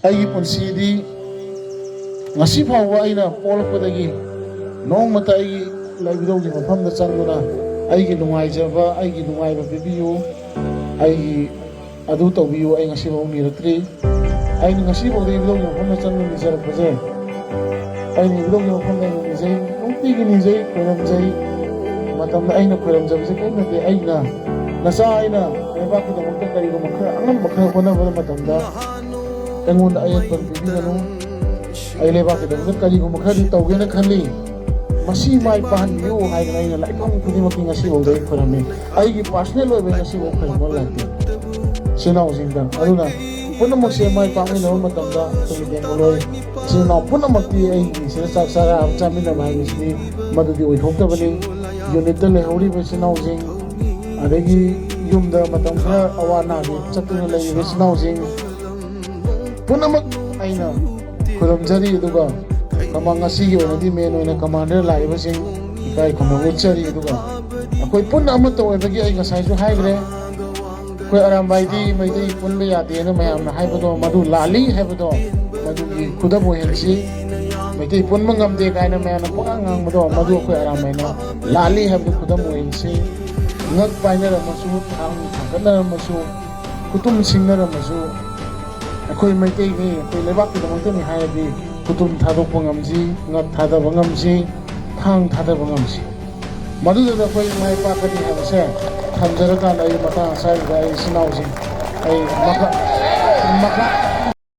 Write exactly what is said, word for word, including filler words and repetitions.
ꯑꯩꯒꯤ ꯄꯨꯟꯁꯤꯗꯤ ꯉꯁꯤ ꯐꯥꯎꯕ ꯑꯩꯅ ꯄꯣꯛꯂꯛꯄꯗꯒꯤ ꯅꯣꯡꯃꯇ ꯑꯩꯒꯤ ꯂꯥꯏꯕꯤꯗꯧꯒꯤ ꯃꯐꯝꯗ ꯆꯪꯗꯨꯅ ꯑꯩꯒꯤ ꯅꯨꯡꯉꯥꯏꯖꯕ, ꯑꯩꯒꯤ ꯅꯨꯡꯉꯥꯏꯕ ꯄꯤꯕꯤꯌꯨ, ꯑꯩꯒꯤ ꯑꯗꯨ ꯇꯧꯕꯤꯌꯨ, ꯑꯩ ꯉꯁꯤꯐꯥꯎ ꯅꯤꯔꯛꯇ꯭ꯔꯤ꯫ ꯑꯩꯅ ꯉꯁꯤꯐꯥꯎꯗ ꯏꯕꯨꯗꯧꯒꯤ ꯃꯐꯝꯗ ꯆꯪꯗꯨꯅ ꯅꯤꯖꯔꯛꯄꯁꯦ, ꯑꯩꯅ ꯏꯕꯨꯗꯧꯒꯤ ꯃꯐꯝꯗ ꯑꯩꯅ ꯅꯤꯖꯩ, ꯅꯨꯡꯇꯤꯒꯤ ꯅꯤꯖꯩ, ꯈꯣꯏꯔꯝꯖꯩ꯫ ꯃꯇꯝꯗ ꯑꯩꯅ ꯈꯣꯏꯔꯝꯖꯕꯁꯦ ꯀꯔꯤꯝ ꯅꯠꯇꯦ, ꯑꯩꯅ ꯅꯆꯥ ꯑꯩꯅ ꯂꯩꯕꯥꯛꯀꯤꯗꯃꯛꯇ ꯀꯔꯤꯒꯨꯝꯕ ꯈꯔ ꯑꯉꯝꯕ ꯈꯔ ꯍꯣꯠꯅꯕ ꯃꯇꯝꯗ ꯑꯩꯉꯣꯟꯗ ꯑꯌꯦꯠꯄ ꯄꯤꯕꯤꯒꯅꯨ꯫ ꯑꯩ ꯂꯩꯕꯥꯛꯀꯤꯗꯃꯛꯇ ꯀꯔꯤꯒꯨꯝꯕ ꯈꯔꯗꯤ ꯇꯧꯒꯦꯅ ꯈꯜꯂꯤ꯫ ꯃꯁꯤ ꯃꯥꯏ ꯄꯥꯛꯍꯟꯕꯤꯌꯨ ꯍꯥꯏꯗꯅ ꯑꯩꯅ ꯂꯥꯏꯐꯝ ꯈꯨꯗꯤꯡꯃꯛꯀꯤ ꯉꯁꯤꯐꯥꯎꯗ ꯑꯩ ꯈꯣꯏꯔꯝꯃꯤ꯫ ꯑꯩꯒꯤ ꯄꯥꯔꯁꯅꯦꯜ ꯑꯣꯏꯕ ꯉꯁꯤꯐꯥꯎ ꯈꯣꯏꯔꯝꯕ ꯂꯥꯛꯇꯦ ꯏꯆꯤꯟ ꯏꯅꯥꯎꯁꯤꯡꯗ꯫ ꯑꯗꯨꯅ ꯄꯨꯝꯅꯃꯛꯁꯦ ꯃꯥꯏ ꯄꯥꯛꯃꯤꯟꯅꯕ ꯃꯇꯝꯗ ꯑꯩꯈꯣꯏꯒꯤ ꯕꯦꯡꯒꯂꯣꯔ ꯏꯆꯤꯟ ꯏꯅꯥꯎ ꯄꯨꯝꯅꯃꯛꯇꯤ ꯑꯩꯒꯤ ꯁꯤꯗ ꯆꯥꯛ ꯆꯥꯔꯥ ꯑꯃ ꯆꯥꯃꯤꯟꯅꯕ ꯍꯥꯏꯕꯁꯤꯗꯤ ꯃꯗꯨꯗꯤ ꯑꯣꯏꯊꯣꯛꯇꯕꯅꯤ꯫ ꯌꯨꯅꯤꯠꯇ ꯂꯩꯍꯧꯔꯤꯕ ꯏꯆꯤꯟ ꯏꯅꯥꯎꯁꯤꯡ, ꯑꯗꯒꯤ ꯌꯨꯝꯗ ꯃꯇꯝ ꯈꯔ ꯑꯋꯥ ꯑꯅꯥꯒꯤ ꯆꯠꯇꯨꯅ ꯂꯩꯔꯤꯕ ꯏꯆꯤꯟ ꯏꯅꯥꯎꯁꯤꯡ ꯄꯨꯝꯅꯃꯛ ꯑꯩꯅ ꯈꯨꯔꯨꯝꯖꯔꯤ꯫ ꯑꯗꯨꯒ ꯀꯃꯥꯟ ꯉꯁꯤꯒꯤ ꯑꯣꯏꯅꯗꯤ ꯃꯦꯟ ꯑꯣꯏꯅ ꯀꯃꯥꯟꯗꯔ ꯂꯥꯛꯏꯕꯁꯤꯡ ꯏꯀꯥꯏ ꯈꯨꯝꯅꯕ ꯎꯠꯆꯔꯤ꯫ ꯑꯗꯨꯒ ꯑꯩꯈꯣꯏ ꯄꯨꯟꯅ ꯑꯃꯠꯇ ꯑꯣꯏꯕꯒꯤ ꯑꯩ ꯉꯁꯥꯏꯁꯨ ꯍꯥꯏꯈ꯭ꯔꯦ, ꯑꯩꯈꯣꯏ ꯑꯔꯥꯝꯕꯥꯏꯗꯤ ꯃꯩꯇꯩ ꯄꯨꯟꯕ ꯌꯥꯗꯦꯅ ꯃꯌꯥꯝꯅ ꯍꯥꯏꯕꯗꯣ ꯃꯗꯨ ꯂꯥꯜꯂꯤ ꯍꯥꯏꯕꯗꯣ ꯃꯗꯨꯒꯤ ꯈꯨꯗꯝ ꯑꯣꯏꯍꯟꯁꯤ꯫ ꯃꯩꯇꯩ ꯄꯨꯟꯕ ꯉꯝꯗꯦ ꯀꯥꯏꯅ ꯃꯌꯥꯝꯅ ꯄꯨꯡꯉꯥꯡ ꯉꯥꯡꯕꯗꯣ ꯃꯗꯨ ꯑꯩꯈꯣꯏ ꯑꯔꯥꯝꯕꯥꯏꯅ ꯂꯥꯜꯂꯤ ꯍꯥꯏꯕꯗꯨ ꯈꯨꯗꯝ ꯑꯣꯏꯍꯟꯁꯤ꯫ ꯉꯛ ꯄꯥꯏꯅꯔꯝꯃꯁꯨ, ꯊꯥꯡ ꯊꯥꯡꯒꯠꯅꯔꯝꯃꯁꯨ, ꯈꯨꯇꯨꯝ ꯁꯤꯡꯅꯔꯝꯃꯁꯨ, ꯑꯩꯈꯣꯏ ꯃꯩꯇꯩꯅꯤ, ꯑꯩꯈꯣꯏ ꯂꯩꯕꯥꯛꯀꯤꯗꯃꯛꯇꯅꯤ ꯍꯥꯏꯔꯗꯤ ꯈꯨꯇꯨꯝ ꯊꯥꯗꯣꯛꯄ ꯉꯝꯁꯤ, ꯉꯛ ꯊꯥꯗꯕ ꯉꯝꯁꯤ, ꯊꯥꯡ ꯊꯥꯗꯕ ꯉꯝꯁꯤ꯫ ꯃꯗꯨꯗꯨꯅ ꯑꯩꯈꯣꯏ ꯃꯥꯏ ꯄꯥꯛꯀꯅꯤ ꯍꯥꯏꯕꯁꯦ ꯊꯝꯖꯔꯀꯥꯟꯗ ꯑꯩ ꯃꯇꯥꯡ ꯑꯁꯥꯏꯗꯨꯗ ꯑꯩ ꯏꯆꯤꯟ ꯏꯅꯥꯎꯁꯤꯡ ꯑꯩ ꯃꯈꯥ, ꯃꯈꯥ,